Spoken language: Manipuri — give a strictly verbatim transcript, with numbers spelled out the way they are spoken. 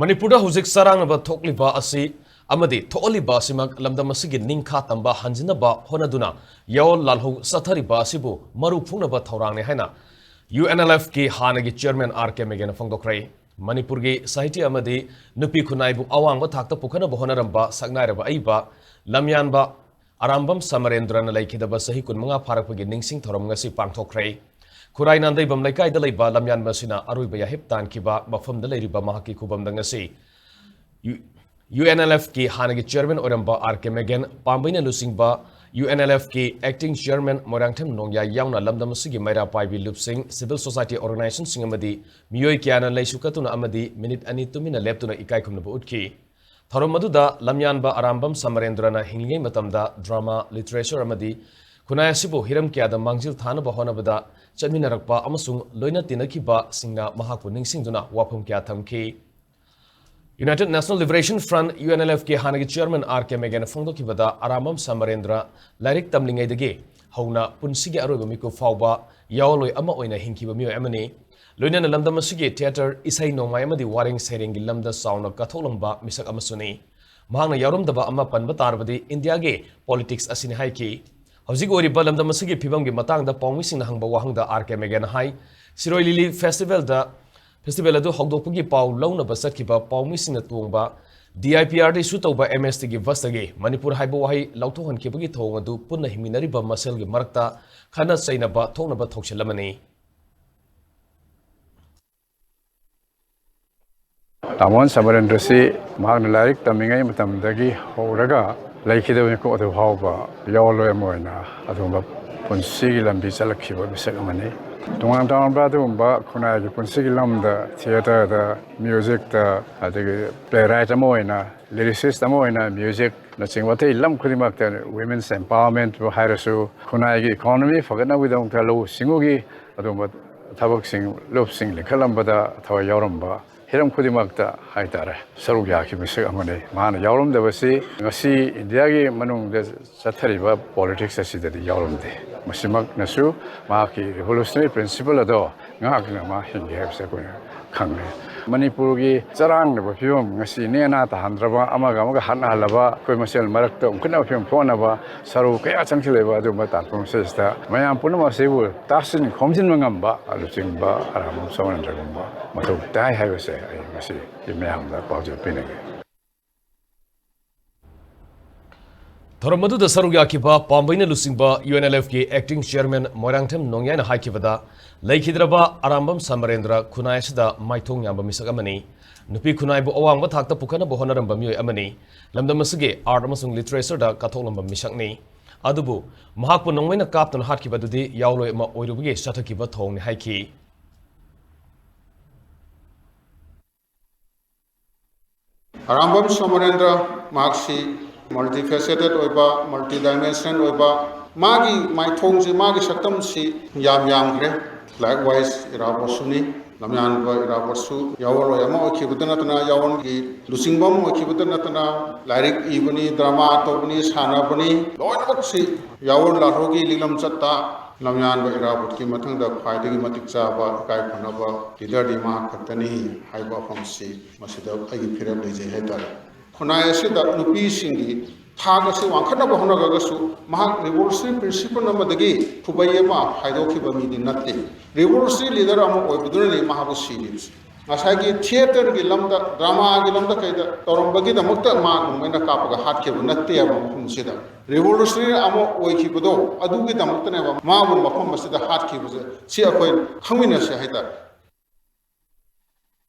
ꯃꯅꯤꯄꯨꯔꯗ ꯍꯧꯖꯤꯛ ꯆꯔꯥꯡꯅꯕ ꯊꯣꯛꯂꯤꯕ ꯑꯁꯤ ꯑꯃꯗꯤ ꯊꯣꯛꯍꯜꯂꯤꯕ ꯑꯁꯤꯃꯛ ꯂꯝꯗꯝ ꯑꯁꯤꯒꯤ ꯅꯤꯡꯈꯥ ꯇꯝꯕ ꯍꯟꯖꯤꯟꯅꯕ ꯍꯣꯠꯅꯗꯨꯅ ꯌꯥꯑꯣꯜ ꯂꯥꯜꯍꯧ ꯆꯠꯊꯔꯤꯕ ꯑꯁꯤꯕꯨ ꯃꯔꯨ ꯐꯨꯡꯅꯕ ꯊꯧꯔꯥꯡꯅꯤ ꯍꯥꯏꯅ ꯌꯨ ꯑꯦꯟ ꯑꯦꯜ ꯑꯦꯐꯀꯤ ꯍꯥꯟꯅꯒꯤ ꯆꯤꯌꯔꯃꯦꯟ ꯑꯥꯔ ꯀꯦ ꯃꯦꯒꯦꯅ ꯐꯣꯡꯗꯣꯛꯈ꯭ꯔꯦ꯫ ꯃꯅꯤꯄꯨꯔꯒꯤ ꯁꯥꯍꯤꯇ꯭ꯌ ꯑꯃꯗꯤ ꯅꯨꯄꯤ ꯈꯨꯟꯅꯥꯏꯕꯨ ꯑꯋꯥꯡꯕ ꯊꯥꯛꯇ ꯄꯨꯈꯠꯅꯕ ꯍꯣꯠꯅꯔꯝꯕ ꯁꯛꯅꯥꯏꯔꯕ ꯑꯏꯕ ꯂꯝꯌꯥꯟꯕ ꯑꯔꯥꯝꯕꯝ ꯁꯃꯔꯦꯟꯗ꯭ꯔꯅ ꯂꯩꯈꯤꯗꯕ ꯆꯍꯤ ꯀꯨꯟꯃꯉꯥ ꯐꯥꯔꯛꯄꯒꯤ ꯅꯤꯡꯁꯤꯡ ꯊꯧꯔꯝ ꯉꯁꯤ ꯄꯥꯡꯊꯣꯛꯈ꯭ꯔꯦ꯫ ꯈꯨꯔꯥꯏ ꯅꯥꯟꯗꯩꯕꯝ ꯂꯩꯀꯥꯏꯗ ꯂꯩꯕ ꯂꯝꯌꯥꯟꯕ ꯑꯁꯤꯅ ꯑꯔꯣꯏꯕ ꯌꯥꯍꯤꯞ ꯇꯥꯟꯈꯤꯕ ꯃꯐꯝꯗ ꯂꯩꯔꯤꯕ ꯃꯍꯥꯛꯀꯤ ꯈꯨꯕꯝꯗ ꯉꯁꯤ ꯌꯨ ꯑꯦꯟ ꯑꯦꯜ ꯑꯦꯐꯀꯤ ꯍꯥꯟꯅꯒꯤ ꯆꯤꯌꯔꯃꯦꯟ ꯑꯣꯏꯔꯝꯕ ꯑꯥꯔ ꯀꯦ ꯃꯦꯒꯦꯟ, ꯄꯥꯝꯕꯩꯅ ꯂꯨꯆꯤꯡꯕ ꯌꯨ ꯑꯦꯟ ꯑꯦꯜ ꯑꯦꯐꯀꯤ ꯑꯦꯛꯇꯤꯡ ꯆꯤꯌꯔꯃꯦꯟ ꯃꯣꯏꯔꯥꯡꯊꯦꯝ ꯅꯣꯡꯌꯥꯏ ꯌꯥꯎꯅ ꯂꯝꯗꯝ ꯑꯁꯤꯒꯤ ꯃꯩꯔꯥ ꯄꯥꯏꯕꯤ ꯂꯨꯞꯁꯤꯡ, ꯁꯤꯚꯤꯜ ꯁꯣꯁꯥꯏꯇꯤ ꯑꯣꯔꯒꯅꯥꯏꯖꯦꯁꯟꯁꯤꯡ ꯑꯃꯗꯤ ꯃꯤꯑꯣꯏ ꯀꯌꯥꯅ ꯂꯩꯁꯨ ꯀꯠꯇꯨꯅ ꯑꯃꯗꯤ ꯃꯤꯅꯤꯠ ꯑꯅꯤ ꯇꯨꯃꯤꯟꯅ ꯂꯦꯞꯇꯨꯅ ꯏꯀꯥꯏ ꯈꯨꯝꯅꯕ ꯎꯠꯈꯤ꯫ ꯊꯧꯔꯝ ꯑꯗꯨꯗ ꯂꯝꯌꯥꯟꯕ ꯑꯔꯥꯝꯕꯝ ꯁꯃꯔꯦꯟꯗ꯭ꯔꯅ ꯍꯤꯡꯂꯤꯉꯩ ꯃꯇꯝꯗ ꯗ꯭ꯔꯃꯥ, ꯂꯤꯇꯔꯦꯆꯔ ꯑꯃꯗꯤ ꯈꯨꯟꯅꯥꯏ ꯑꯁꯤꯕꯨ ꯍꯤꯔꯝ ꯀꯌꯥꯗ ꯃꯥꯡꯖꯤꯜ ꯊꯥꯅꯕ ꯍꯣꯠꯅꯕꯗ ꯆꯠꯃꯤꯟꯅꯔꯛꯄ ꯑꯃꯁꯨꯡ ꯂꯣꯏꯅ ꯇꯤꯟꯅꯈꯤꯕꯁꯤꯡꯅ ꯃꯍꯥꯛꯄꯨ ꯅꯤꯡꯁꯤꯡꯗꯨꯅ ꯋꯥꯐꯝ ꯀꯌꯥ ꯊꯝꯈꯤ꯫ United National Liberation Front, U N L ꯑꯦꯐꯀꯤ ꯍꯥꯟꯅꯒꯤ ꯆꯤꯌꯔꯃꯦꯟ ꯑꯥꯔ ꯀꯦ ꯃꯦꯒꯦꯟꯅ ꯐꯣꯡꯗꯣꯛꯈꯤꯕꯗ, ꯑꯔꯥꯝꯕꯝ ꯁꯃꯔꯦꯟꯗ꯭ꯔ ꯂꯥꯏꯔꯤꯛ ꯇꯝꯂꯤꯉꯩꯗꯒꯤ ꯍꯧꯅ ꯄꯨꯟꯁꯤꯒꯤ ꯑꯔꯣꯏꯕ ꯃꯤꯀꯨꯞ ꯐꯥꯎꯕ ꯌꯥꯑꯣꯜꯂꯣꯏ ꯑꯃ ꯑꯣꯏꯅ ꯍꯤꯡꯈꯤꯕ ꯃꯤꯑꯣꯏ ꯑꯃꯅꯤ꯫ ꯂꯣꯏꯅꯅ ꯂꯝꯗꯝ ꯑꯁꯤꯒꯤ ꯊꯤꯌꯦꯇꯔ, ꯏꯁꯩ ꯅꯣꯡꯃꯥꯏ ꯑꯃꯗꯤ ꯋꯥꯔꯦꯡ ꯁꯩꯔꯦꯡꯒꯤ ꯂꯝꯗ ꯆꯥꯎꯅ ꯀꯠꯊꯣꯛꯂꯝꯕ ꯃꯤꯁꯛ ꯑꯃꯁꯨꯅꯤ꯫ ꯃꯍꯥꯛꯅ ꯌꯥꯎꯔꯝꯗꯕ ꯑꯃ ꯄꯟꯕ ꯇꯥꯔꯕꯗꯤ ꯏꯟꯗꯤꯌꯥꯒꯤ ꯄꯣꯂꯤꯇꯤꯛꯁ ꯑꯁꯤꯅꯤ ꯍꯥꯏꯈꯤ꯫ ꯍꯧꯖꯤꯛ ꯑꯣꯏꯔꯤꯕ ꯂꯝꯗꯝ ꯑꯁꯤꯒꯤ ꯐꯤꯕꯝꯒꯤ ꯃꯇꯥꯡꯗ ꯄꯥꯎꯃꯤꯁꯤꯡꯅ ꯍꯪꯕ ꯋꯥꯍꯪꯗ ꯑꯥꯔ ꯀꯦ ꯃꯦꯒꯦꯟꯅ ꯍꯥꯏ, ꯁꯤꯔꯣꯏ ꯂꯤꯂꯤ ꯐꯦꯁꯇꯤꯚꯦꯜꯗ, ꯐꯦꯁꯇꯤꯚꯦꯜ ꯑꯗꯨ ꯍꯧꯗꯣꯛꯄꯒꯤ ꯄꯥꯎ ꯂꯧꯅꯕ ꯆꯠꯈꯤꯕ ꯄꯥꯎꯃꯤꯁꯤꯡꯅ ꯇꯣꯡꯕ ꯗꯤ ꯑꯥꯏ ꯄꯤ ꯑꯥꯔꯗ ꯏꯁꯨ ꯇꯧꯕ ꯑꯦꯝ ꯑꯦꯁ ꯇꯤꯒꯤ ꯕꯁꯇꯒꯤ ꯃꯅꯤꯄꯨꯔ ꯍꯥꯏꯕ ꯋꯥꯍꯩ ꯂꯧꯊꯣꯛꯍꯟꯈꯤꯕꯒꯤ ꯊꯧꯑꯣꯡ ꯑꯗꯨ ꯄꯨꯟꯅ ꯍꯤꯡꯃꯤꯟꯅꯔꯤꯕ ꯃꯁꯦꯜꯒꯤ ꯃꯔꯛꯇ ꯈꯠꯅ ꯆꯩꯅꯕ ꯊꯣꯛꯅꯕ ꯊꯧꯁꯤꯜ ꯑꯃꯅꯤ꯫ ꯇꯥꯃꯣ ꯁꯃꯔꯦꯟꯗ꯭ꯔꯁꯤ ꯃꯍꯥꯛꯅ ꯂꯥꯏꯔꯤꯛ ꯇꯝꯃꯤꯉꯩ ꯃꯇꯝꯗꯒꯤ ꯍꯧꯔꯒ ꯂꯩꯈꯤꯗꯕ ꯃꯤꯀꯨꯞ ꯑꯗꯨ ꯐꯥꯎꯕ ꯌꯥꯑꯣꯜꯂꯣꯏ ꯑꯃ ꯑꯣꯏꯅ ꯑꯗꯨꯒꯨꯝꯕ ꯄꯨꯟꯁꯤꯒꯤ ꯂꯝꯕꯤ ꯆꯠꯂꯛꯈꯤꯕ ꯃꯤꯁꯛ ꯑꯃꯅꯤ꯫ ꯇꯣꯉꯥꯟ ꯇꯣꯉꯥꯟꯕ ꯑꯗꯨꯒꯨꯝꯕ ꯈꯨꯟꯅꯥꯏꯒꯤ ꯄꯨꯟꯁꯤꯒꯤ ꯂꯝꯗ, ꯊꯤꯌꯦꯇꯔꯗ, ꯃ꯭ꯌꯨꯖꯤꯛꯇ, ꯑꯗꯒꯤ ꯄ꯭ꯂꯦ ꯔꯥꯏꯠ ꯑꯃ ꯑꯣꯏꯅ, ꯂꯤꯔꯤꯁꯤꯁ ꯑꯃ ꯑꯣꯏꯅ, ꯃ꯭ꯌꯨꯖꯤꯛꯅꯆꯤꯡꯕ ꯑꯇꯩ ꯂꯝ ꯈꯨꯗꯤꯡꯃꯛꯇ, ꯋꯤꯃꯦꯟꯁ ꯑꯦꯝꯄꯥꯋꯔꯃꯦꯟꯠꯄꯨ ꯍꯥꯏꯔꯁꯨ, ꯈꯨꯟꯅꯥꯏꯒꯤ ꯏꯀꯣꯅꯣꯃꯤ ꯐꯒꯠꯅꯕꯒꯤꯗꯃꯛꯇ ꯂꯧꯎ ꯁꯤꯡꯎꯒꯤ ꯑꯗꯨꯒꯨꯝꯕ ꯊꯕꯛꯁꯤꯡ, ꯂꯨꯞꯁꯤꯡ ꯂꯤꯡꯈꯠꯂꯝꯕꯗ ꯊꯋꯥꯏ ꯌꯥꯎꯔꯝꯕ, ꯍꯤꯔꯝ ꯈꯨꯗꯤꯡꯃꯛꯇ ꯍꯥꯏꯇꯥꯔꯦ, ꯁꯔꯨꯛ ꯌꯥꯈꯤꯕ ꯃꯤꯁꯛ ꯑꯃꯅꯤ꯫ ꯃꯥꯅ ꯌꯥꯎꯔꯝꯗꯕꯁꯤ ꯉꯁꯤ ꯏꯟꯗꯤꯌꯥꯒꯤ ꯃꯅꯨꯡꯗ ꯆꯠꯊꯔꯤꯕ ꯄꯣꯂꯤꯇꯤꯛꯁ ꯑꯁꯤꯗꯗꯤ ꯌꯥꯎꯔꯝꯗꯦ꯫ ꯃꯁꯤꯃꯛꯅꯁꯨ ꯃꯍꯥꯛꯀꯤ ꯔꯤꯚꯣꯂꯨꯁꯅꯔꯤ ꯄ꯭ꯔꯤꯟꯁꯤꯄꯜ ꯑꯗꯣ ꯉꯥꯛꯇꯨꯅ ꯃꯥ ꯍꯤꯡꯒꯦ ꯍꯥꯏꯕꯁꯦ ꯑꯩꯈꯣꯏꯅ ꯈꯪꯉꯦ꯫ ꯃꯅꯤꯄꯨꯔꯒꯤ ꯆꯔꯥꯡꯅꯕ ꯐꯤꯕꯝ, ꯉꯁꯤ ꯅꯦꯅꯥ ꯇꯥꯍꯟꯗ꯭ꯔꯕ, ꯑꯃꯒ ꯑꯃꯒ ꯍꯥꯠꯅꯍꯜꯂꯕ, ꯑꯩꯈꯣꯏ ꯃꯁꯦꯜ ꯃꯔꯛꯇ ꯎꯡꯈꯠꯅꯕ ꯐꯤꯕꯝ ꯊꯣꯛꯍꯟꯅꯕ ꯁꯔꯨ ꯀꯌꯥ ꯆꯪꯁꯤꯜꯂꯛꯏꯕ ꯑꯗꯨꯒꯨꯝꯕ ꯇꯥꯟꯐꯝ ꯑꯁꯤꯗ ꯃꯌꯥꯝ ꯄꯨꯝꯅꯃꯛ ꯑꯁꯤꯕꯨ ꯇꯥꯁꯤꯟ ꯈꯣꯝꯖꯤꯟꯕ ꯉꯝꯕ ꯂꯨꯆꯤꯡꯕ ꯑꯔꯥꯝꯕꯝ ꯁꯣꯃꯣꯔꯦꯟꯗ꯭ꯔꯒꯨꯝꯕ ꯃꯊꯧ ꯇꯥꯏ ꯍꯥꯏꯕꯁꯦ ꯑꯩ ꯉꯁꯤ ꯃꯌꯥꯝꯗ ꯄꯥꯎꯖꯦꯜ ꯄꯤꯅꯤꯡꯉꯤ꯫ ꯊꯧꯔꯝ ꯑꯗꯨꯗ ꯁꯔꯨꯛ ꯌꯥꯈꯤꯕ ꯄꯥꯝꯕꯩꯅ ꯂꯨꯆꯤꯡꯕ ꯌꯨ ꯑꯦꯟ ꯑꯦꯜ ꯑꯦꯐꯀꯤ acting chairman ꯃꯣꯏꯔꯥꯡꯊꯦꯝ ꯅꯣꯡꯌꯥꯏꯅ ꯍꯥꯏꯈꯤꯕꯗ, ꯂꯩꯈꯤꯗ꯭ꯔꯕ ꯑꯔꯥꯝꯕꯝ ꯁꯃꯔꯦꯟꯗ꯭ꯔ ꯈꯨꯟꯅꯥꯏ ꯑꯁꯤꯗ ꯃꯥꯏꯊꯣꯡ ꯌꯥꯝꯕ ꯃꯤꯁꯛ ꯑꯃꯅꯤ꯫ ꯅꯨꯄꯤ ꯈꯨꯟꯅꯥꯏꯕꯨ ꯑꯋꯥꯡꯕ ꯊꯥꯛꯇ ꯄꯨꯈꯠꯅꯕ ꯍꯣꯠꯅꯔꯝꯕ ꯃꯤꯑꯣꯏ ꯑꯃꯅꯤ꯫ ꯂꯝꯗꯝ ꯑꯁꯤꯒꯤ art ꯑꯃꯁꯨꯡ literatureꯗ ꯀꯠꯊꯣꯛꯂꯝꯕ ꯃꯤꯁꯛꯅꯤ꯫ ꯑꯗꯨꯕꯨ ꯃꯍꯥꯛꯄꯨ ꯅꯣꯡꯃꯩꯅ ꯀꯥꯞꯇꯨꯅ ꯍꯥꯠꯈꯤꯕ ꯑꯗꯨꯗꯤ ꯌꯥꯑꯣꯟꯂꯣꯏ ꯑꯃ ꯑꯣꯏꯔꯨꯕꯒꯤ ꯆꯠꯊꯈꯤꯕ ꯊꯧꯑꯣꯡꯅꯤ ꯍꯥꯏꯈꯤ꯫ ꯑꯔꯥꯝꯕꯝ ꯁꯣꯃꯣꯔꯦꯟꯗ꯭ꯔ, ꯃꯍꯥꯛꯁꯤ multifaceted ꯑꯣꯏꯕ, multidimensional ꯑꯣꯏꯕ, ꯃꯥꯒꯤ ꯃꯥꯏꯊꯣꯡꯁꯤ, ꯃꯥꯒꯤ ꯁꯛꯇꯝꯁꯤ ꯌꯥꯝ ꯌꯥꯝꯈ꯭ꯔꯦ꯫ Likewise, ꯏꯔꯥꯕꯣꯠꯁꯨꯅꯤ꯫ ꯂꯝꯌꯥꯟꯕ ꯏꯔꯥꯕꯣꯠꯁꯨ ꯌꯥꯑꯣꯟꯂꯣꯏ ꯑꯃ ꯑꯣꯏꯈꯤꯕꯇ ꯅꯠꯇꯅ, ꯌꯥꯑꯣꯟꯒꯤ ꯂꯨꯆꯤꯡꯕ ꯑꯃ ꯑꯣꯏꯈꯤꯕꯇ ꯅꯠꯇꯅ, ꯂꯥꯏꯔꯤꯛ ꯏꯕꯅꯤ, drama ꯇꯧꯕꯅꯤ, ꯁꯥꯟꯅꯕꯅꯤ, ꯂꯣꯏꯅꯃꯛꯁꯤ ꯌꯥꯑꯣꯟ ꯂꯥꯜꯍꯧꯒꯤ ꯂꯤꯛꯂꯝ ꯆꯠꯇ ꯂꯝꯌꯥꯟꯕ ꯏꯔꯥꯕꯣꯠꯀꯤ ꯃꯊꯪꯗ ꯈ꯭ꯋꯥꯏꯗꯒꯤ ꯃꯇꯤꯛ ꯆꯥꯕ ꯏꯀꯥꯏ ꯈꯨꯝꯅꯕ leaderꯗꯤ ꯃꯍꯥꯛ ꯈꯛꯇꯅꯤ ꯍꯥꯏꯕ ꯋꯥꯐꯝꯁꯤ ꯃꯁꯤꯗ ꯑꯩꯒꯤ ꯐꯤꯔꯦꯞ ꯂꯩꯖꯩ ꯍꯥꯏꯇꯥꯔꯦ꯫ ꯈꯨꯟꯅꯥꯏ ꯑꯁꯤꯗ ꯅꯨꯄꯤꯁꯤꯡꯒꯤ ꯊꯥꯛ ꯑꯁꯤ ꯋꯥꯡꯈꯠꯅꯕ ꯍꯣꯠꯅꯔꯒꯁꯨ ꯃꯍꯥꯛ revolutionary principle ꯑꯃꯗꯒꯤ ꯈꯨꯕꯩ ꯑꯃ ꯍꯥꯏꯗꯣꯛꯈꯤꯕ ꯃꯤꯗꯤ ꯅꯠꯇꯦ꯫ Revolutionary leader ꯑꯃ ꯑꯣꯏꯕꯗꯨꯅꯅꯤ ꯃꯍꯥꯛꯄꯨ ꯁꯤꯔꯤꯕꯁꯤ꯫ ꯉꯁꯥꯏꯒꯤ theatreꯒꯤ ꯂꯝꯗ, dramaꯒꯤ ꯂꯝꯗ ꯀꯩꯗ ꯇꯧꯔꯝꯕꯒꯤꯗꯃꯛꯇ ꯃꯥ ꯅꯣꯡꯃꯩꯅ ꯀꯥꯞꯄꯒ ꯍꯥꯠꯈꯤꯕ ꯅꯠꯇꯦꯕ ꯃꯐꯝꯁꯤꯗ꯫ Revolutionary ꯑꯃ ꯑꯣꯏꯈꯤꯕꯗꯣ ꯑꯗꯨꯒꯤꯗꯃꯛꯇꯅꯦꯕ ꯃꯥꯕꯨ ꯃꯐꯝ ꯑꯁꯤꯗ ꯍꯥꯠꯈꯤꯕꯁꯦ꯫ ꯁꯤ ꯑꯩꯈꯣꯏ ꯈꯪꯃꯤꯟꯅꯁꯦ ꯍꯥꯏꯇꯥꯔꯦ꯫